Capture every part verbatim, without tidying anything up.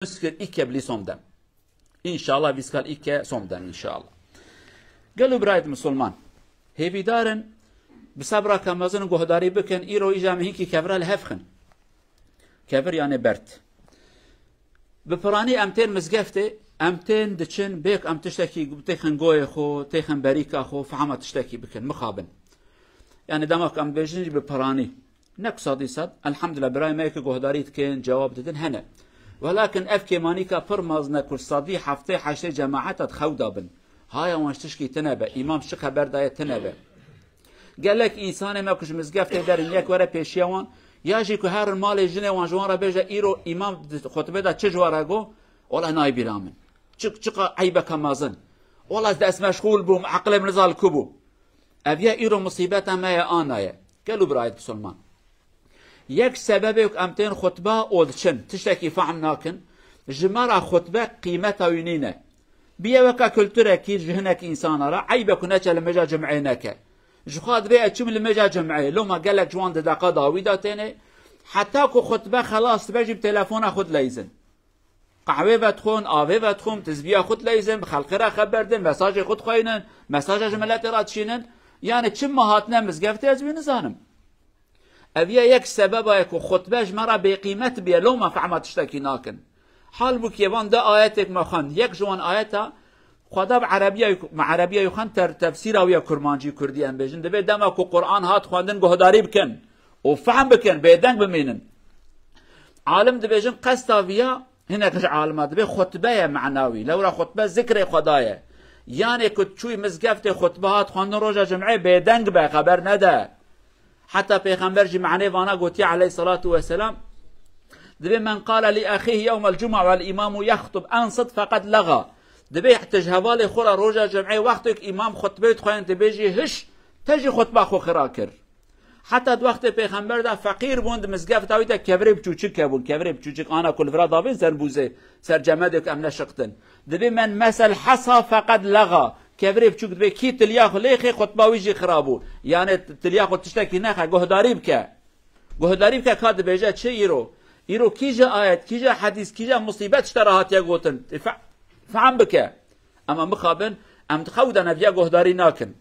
Miskir îke bilî somden. Înşallah vîskal îke somden înşallah. Gelo birayet Musulman, hêvîdarin bi sebraka mezin guhdarî bikin, îro îja em hînkî kevra li hev xin. Kevir yanê bert. Bi piranî em tên mizgeftê, em tên diçin, bêk em tiştekî têxin goyê xwe, têxin berîka xwe, fehma tiştekî bikin, mixabin. Yani dema ku em dibêjin jî bi piranî. Ne ku sedî sed, elhamdulillah, birayê me yê ku guhdarî dikin, cewab didin, hene. Welakin ev kêmanîka pir mezin e ku sedî heftê heştê cemaeta di xew de bin. Haya wan ji tişkî tine be, îmam çi xeber daye tine be. Gelek însanê me ku ji mizgeftê derin, yek were pêşiya wan, ya jî ku herin malê jinê wan ji wan re bêje, îro îmam di xutbê de çi ji we re got, wela nayê bîra min. Çi, çiqa eybeka mezin. Wela ez dest meşxûl bûm, eqilê min niza li ku bû. Ev ya îro musîbeta me ye, ana ye. Gelo birayet Musulman. Yek sebebê ku em tên xutba û diçin, tiştekî fehm nakin, ji me re xutbe qîmeta wî nîne. Biye weka kulturekî ji hinek însana re, eyb e ku neçe li mêja cumeyê neke. Ji xwe divê ez çûm li mêja cumeyê, loma gelek ji wan di deqa dawî de têne, heta ku xutbe xelas dibe jî bi telefona xwe dileyzin. Qehwê vedixwin, avê vedixwin, tizbiya xwe dileyzin, bi xelkê re xeber din, mesajê xwe dixweynin, mesaja ji miletê re dişînin. Yani çima hatine mizgeftê ez wî nizanim. Ev ya yek sebeba ye ku xutbe ji me re bêqîmet biye, loma fehma tiştekî nakin. Halbûkî van de ayetêk me xwend, yek ji wan ayeta Xweda bi erebiya, me erebiya xwend ter, tefsîra wî ya kurmancî kurdî em bêjin. Divê dema ku Quran hat xwendin guhdarî bikin û fehm bikin, bêdeng bimînin. Alim dibêjin qesta viya, hinek ji alima dibê xutbe ye menawî. Lewra xutbe zikrê Xweda ye. Yanê ku çûyî mizgeftê xutbe hat xwendin roja cumeyê bêdeng be, xeber nede. Heta Pêxember jî manê vana gotiye aleyhissalatu vesselam, dibê men qale li axihi yewmel cuma vel imamu yextub ensit feqed laga. Dibê tu ji hevalê xwe re roja cumeyê wextê ku îmam xutbê dixwayne dibêjî hiş, te jî xutba xwe xira kir. Heta di wextê Pêxember de feqîr bûn, di mizgefta wî de kevirê biçûçik hebûn, kevirê biçûçik ana ku li vira davên ser bûzê, ser cemedê ku em neşiqtin. Dibê men mesel hesa feqed laga. Kevirê biçûk dibê kî tiliya xwe lêxê xutba wî jî xira bû. Yani tiliya xwe tiştekî nexe, guhdarî bike. Guhdarî bike ka dibêje çi îro? Îro kîja ayet, kîja hedîs, kîja musîbet ji te re hatiye gotin? Fe-, fehm bike. Ema mixabin, em di xew de ne viya guhdarî nakin.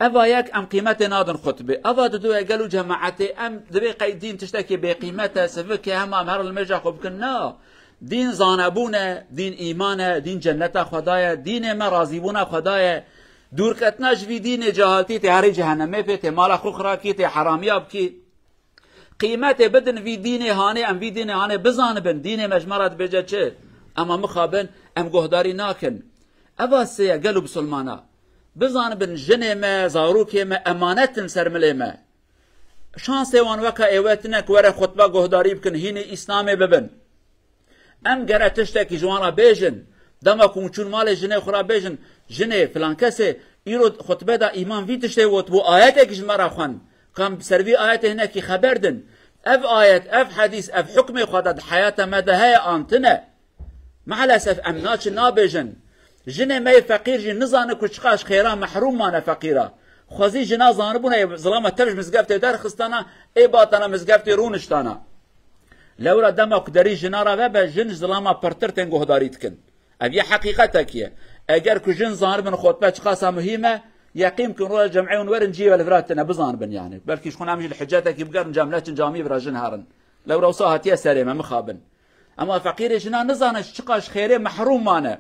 Eva yek em qîmetê nadin xutbê. Eva didu ye gelo cemaetê em dibê qey dîn tiştekî bêqîmet e, sivik e, hema em herin li mêja xwe bikin. Na. Dîn zanebûn e, dîn îman e, dîn cenneta Xweda ye, dînê me razîbûna Xweda ye. Dûrketina ji vî dînê cehaltî tê herî cehenemê pê tê, mala xwe xirakî tê, heramiya bikî. Qîmetê bidin vî dînê hanê, em vî dînê hanê bizanibin, dînê me ji me re dibêje çi? Ema mixabin, em guhdarî nakin. Eva sê ye gelo bisilmana. Bizanibin jinê me, zarokê me emanet in ser milê me. Şansê wan weka êwe tine ku were xutba guhdarî bikin, hînî Îslamê bibin. Em gere tiştekî ji wan re bêjin. Dema ku hûn çûn malê jinê xwe re bêjin, jinê filan kesê, îro xutbe de îmam vî tiştê got, bû ayetekî ji me re xwend. Kam ser vî ayetê hinekî xeber din. Ev ayet, ev hedîs, ev hukmê Xweda di heyata me de heye an tine. Maalesef em naçin nabêjin. Jinê me yê feqîr jî nizane ku çiqas xêra mehrûm mane feqîra. Xwezî jina zanibûna yê zilama tev ji mizgeftê derxistana, ê batana mizgeftê rûniştana. Lewra dema ku derî jina re vebe, jin ji zilama pirtir tên guhdarî dikin. Ev yê heqîqetekî ye. Eger ku jin zanibin xutbe çiqasa muhîm e, yeqîn bikin roja cem'ê hûn werin ciyê we li vira tine bizanibin yani. Belkî ji xwe em jî li hicetekî bigerin cem neçin camiyê vira jin herin. Lewra wisa hatiye serê me, mixabin. Ema feqîrê jina nizane çiqas xêrê mehrûm mane.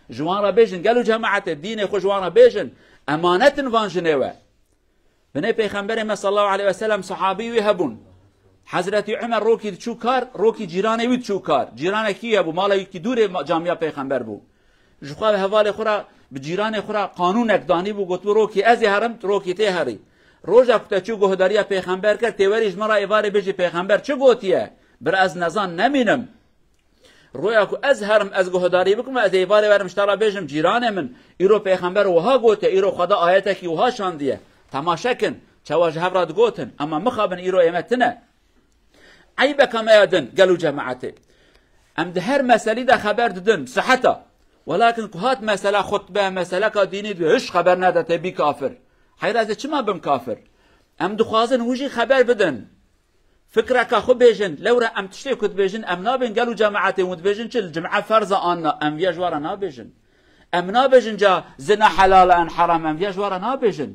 Ji wan re bêjin, gelo cemaetê, dînê xwe ji wan re bêjin, emanet in van jinê we. Binê Pêxemberê me sallallahu aleyhi ve sellem sahabî wî hebûn. Hezretî Umer rokî diçû kar, rokî cîranê wî diçû kar. Cîranekî hebû, mala wî kî dûrê ma-, camiya Pêxember bû. Ji xwe ve hevalê xwe re, bi cîranê xwe re qanûnek danî bû, gotibû, rokî ez ê herim, tu rokî tê herî. Roja ku te çû guhdariya Pêxember kir, tê werî ji min re êvarê bêjî Pêxember çi gotiye? Bira ez nezan nemînim. Roya ku ez herim, ez guhdarî bikim, ez êvarê werim ji te re bêjim, cîranê min, îro Pêxember wiha gotiye, îro Xweda ayetekî wiha şandiye. Temaşe kin, çawa ji hev re digotin, ema mixabin îro ê me tine. Eybeka me ya din, gelo cemaetê. Em di her meselî de xeber didin, siheta. Welakin ku hat mesela xutbe, meseleka dînî dibe, hiç xeber nede, tê bî kafir. Heyra ez ê çima bim kafir? Em dixwazin hûn jî xeber bidin. Fikreka xwe bêjin, lewre em tiştê ku dibêjin, em nabên gel û cemaetê hûn dibêjin çi, li cim'e ferz e an na, em viya ji we re nabêjin. Em nabêjin ca zina helal e an heram, em viya ji we re nabêjin.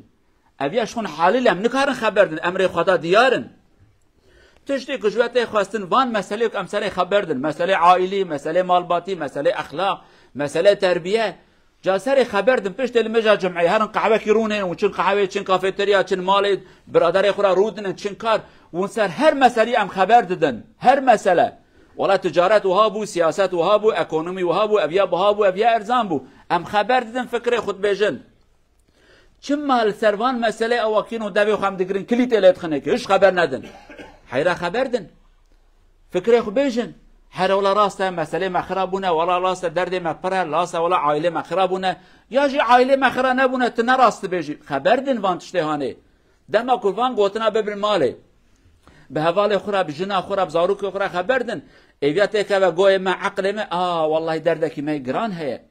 Ev ya ji xwe halîl em nikarin xeber din, emrê Xweda diyar in. Tiştê ku ji we tê xwestin, van meselê ku em serê xeber din, meselê aîlî, meselê malbatî, meselê exlaq, meselê terbiye, ca serê xeber din, piştê li mêja cumeyê herin qehwekî rûnên û çin qehwê, çin kafeterya, çin malê biraderê xwe re rûdinin, çin kar, hûn ser her meselî em xeber didin. Her mesele. Wela ticaret wiha bû, siyaset wiha bû, ekonomî wiha bû, ev ya biha bû, ev ya erzan bû. Em xeber didin, fikrê xwe dibêjin. Çima li ser van meselê ewakîn û devê xwe em digirin, kilîtê lê dixin êkê, hiç xeber nedin. Heyra xeber din. Fikrê xwe bêjin. Here wela rast e, meselê me xira bûne, wela rast e, derdê me pir e, rast e, wela aîlê me xira bûne. Ya jî aîlê me xira nebûne, tu ne rast dibêjî. Xeber din van tiştê hanê. Dema ku van gotina bibin malê. Bi hevalê xwe re, bi jina xwe re, bi zarokê xwe re xeber din. Êviya têkeve goyê me, eqlê me, a, wellahî derdekî me giran heye.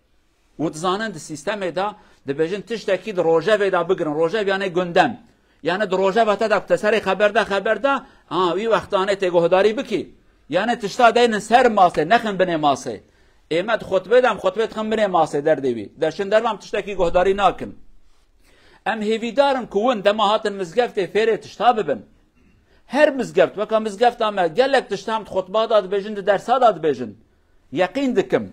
Û dizanin di sîstemê de dibêjin tiştekî di rojevê de bigirin. Rojev yani gündem. Yani di rojeva te de ku te serê xeber de, xeber de, ha, wî wextanê tê guhdarî bikî. Yani tişta deynin ser masê, nexin binê masê. Ê me di xutbê de, em xutbê dixin binê masê derdê wî. Deşin derve em tiştekî guhdarî nakin. Em hêvîdar in ku win dema hatin mizgeftê fêrê tişta bibin. Her mizgeft, weka mizgefta me, gelek tişta em di xutba de dibêjin, di dersa de dibêjin. Yeqîn dikim.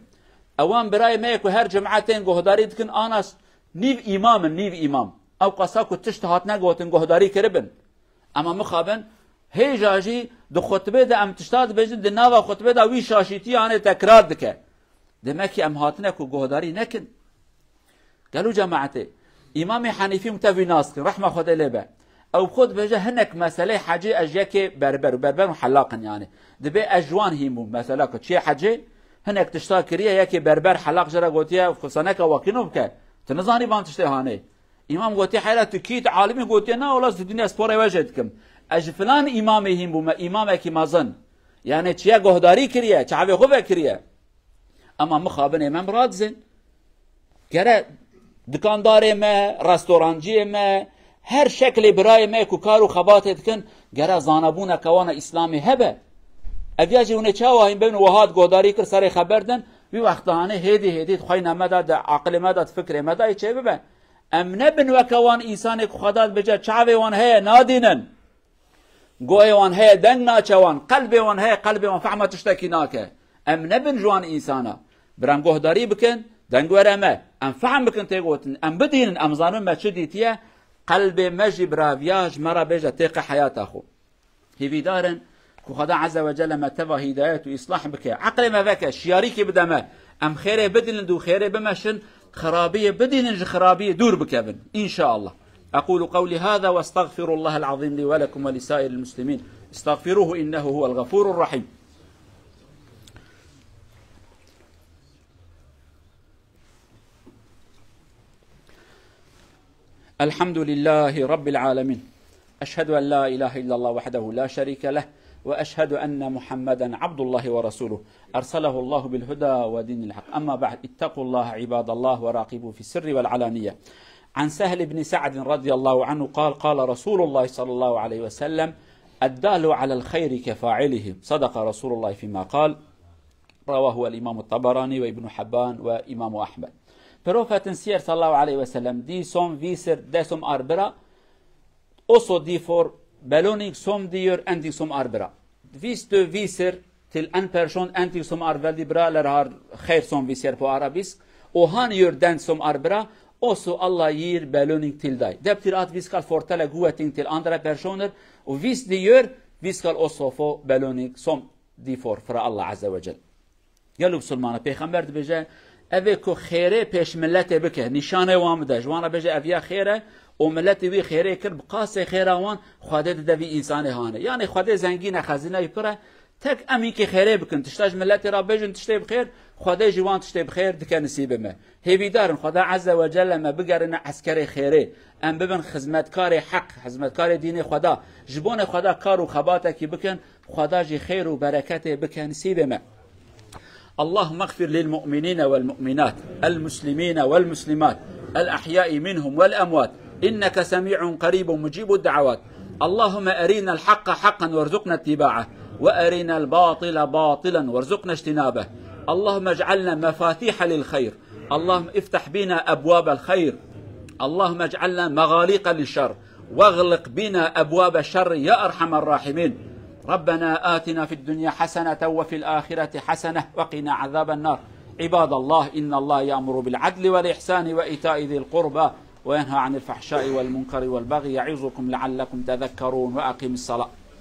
Ewan birayê me ye ku her cum'e tên guhdarî dikin, ana s-, nîv îmam in, nîv îmam. Ew qasa ku tişt hatine gotin, guhdarî kiribin. Ema mixabin, hêja jî di xutbê de em tişta dibêjin, di nava xutbê de wî şaşîtiya anê tekrar dike. Demek ki em hatine ku guhdarî nekin. Gelo cemaetê, Îmamê Henîfî hûn tev wî nas dikin, rehma Xwedê lê be. Ew xwe dibêje hinek meselê hecê ez ji yekê berber û berber û helaq in yani. Dibê ez ji wan hîn bûm, mesela ku çiyê hecê, hinek tişta kiriye, yekê berber helaq jê re gotiye, fisaneke wekîno bike. Tu nizanî van tiştê hanê. Îmam gotiye, heyra tu kî, tu alimî? Gotiye, na wela ez di dinya sporê we jê dikim. Ez ji filan îmamê hîn bûme, îmamekî mezin. Yani çiye guhdarî kiriye, çavê xwe vekiriye. Ema mixabin ê me em radizên. Gere dikandarê me, restoranciyê me, her şeklê birayê me ku kar û xebatê dikin, gere zanabûneke wan a Îslamê hebe. Ev ya jî hûn ê çawa hîn bin û wiha di guhdarî kir serê xeber din, wî wexta hanê hêdî hêdî di xweyna me de, di aqilê me de, di fikrê me de yê çêbibe. Em nebin weke wan însanê ku Xweda dibêje çavê wan heye nadînin. Goyê wan heye, deng naçe wan, qelbê wan heye, qelbê wan fehma tiştekî nake. Em nebin ji wan însana. Bira em guhdarî bikin, deng were me. Em fehm bikin tê gotin, em bidînin, em zanin me çi dîtiye. Qelbê me jî bira viya ji me re bêje têqe heyata xwe. Hêvîdar in ku Xweda Azze ve Celle me teva hîdayet û îslah bike. Eqlê me veke, şiyarîkê bide me. Em xêrê bidînin û xêrê bimeşin, xirabiyê bidînin, ji xirabiyê dûr bikevin. Înşaallah. أقول قولي هذا وأستغفر الله العظيم لي ولكم ولسائر المسلمين. استغفروه إنه هو الغفور الرحيم. الحمد لله رب العالمين. أشهد أن لا إله إلا الله وحده لا شريك له، وأشهد أن محمدا عبد الله ورسوله، أرسله الله بالهدى ودين الحق. أما بعد، اتقوا الله عباد الله وراقبوه في السر والعلانية. عن سهل بن سعد رضي الله عنه قال: قال رسول الله صلى الله عليه وسلم: الدال على الخير كفاعله. صدق رسول الله فيما قال. رواه الإمام الطبراني وابن حبان وإمام أحمد. Profetin siyer sallallahu aleyhi ve sellem dî som vîsir de som arbira, oso dî for beloning som dî yor ending som arbira. Vîst û vîsir til en person ending som arvel dî bira ler har xeyr som vîsir po arabisk. O han yor den som arbira, oso Allah yir beloning til day. Dep tir at vîskal fortele guweting til andre personer, û vîst dî yor vîskal oso fo beloning som dî for fira Allah Azze ve Celle. Gelo Musulmana, Pêxember dibêje, evê ku xêrê pêş miletê bike, nîşanê wan bide, ji wan re bêje, ev ya xêr e, û miletê wî xêrê kir, bi qasê xêra wan, Xwedê dide vî însanê hanê. Yanê Xwedê zengîn e, xezîne wî pir e, tek em hînkê xêrê bikin, tişta ji miletê re bêjin tiştê bi xêr, Xwedê jî wan tiştê bi xêr dike nisîbê me. Hêvîdar in Xweda Azze ve Celle me bigerine eskerê xêrê, em bibin xizmetkarê heq, xizmetkarê dînê Xweda, ji bonê Xweda kar û xebatekî bikin, Xweda jî xêr û bereketê bike nisîbê me. اللهم اغفر للمؤمنين والمؤمنات، المسلمين والمسلمات، الأحياء منهم والأموات، إنك سميع قريب مجيب الدعوات. اللهم أرنا الحق حقا وارزقنا اتباعه، وأرنا الباطل باطلا وارزقنا اجتنابه. اللهم اجعلنا مفاتيح للخير. اللهم افتح بنا أبواب الخير. اللهم اجعلنا مغاليق للشر، واغلق بنا أبواب الشر يا أرحم الراحمين. ربنا آتنا في الدنيا حسنة وفي الآخرة حسنة وقنا عذاب النار. عباد الله، إن الله يأمر بالعدل والإحسان وإيتاء ذي القربى وينهى عن الفحشاء والمنكر والبغي يعظكم لعلكم تذكرون. وأقم الصلاة.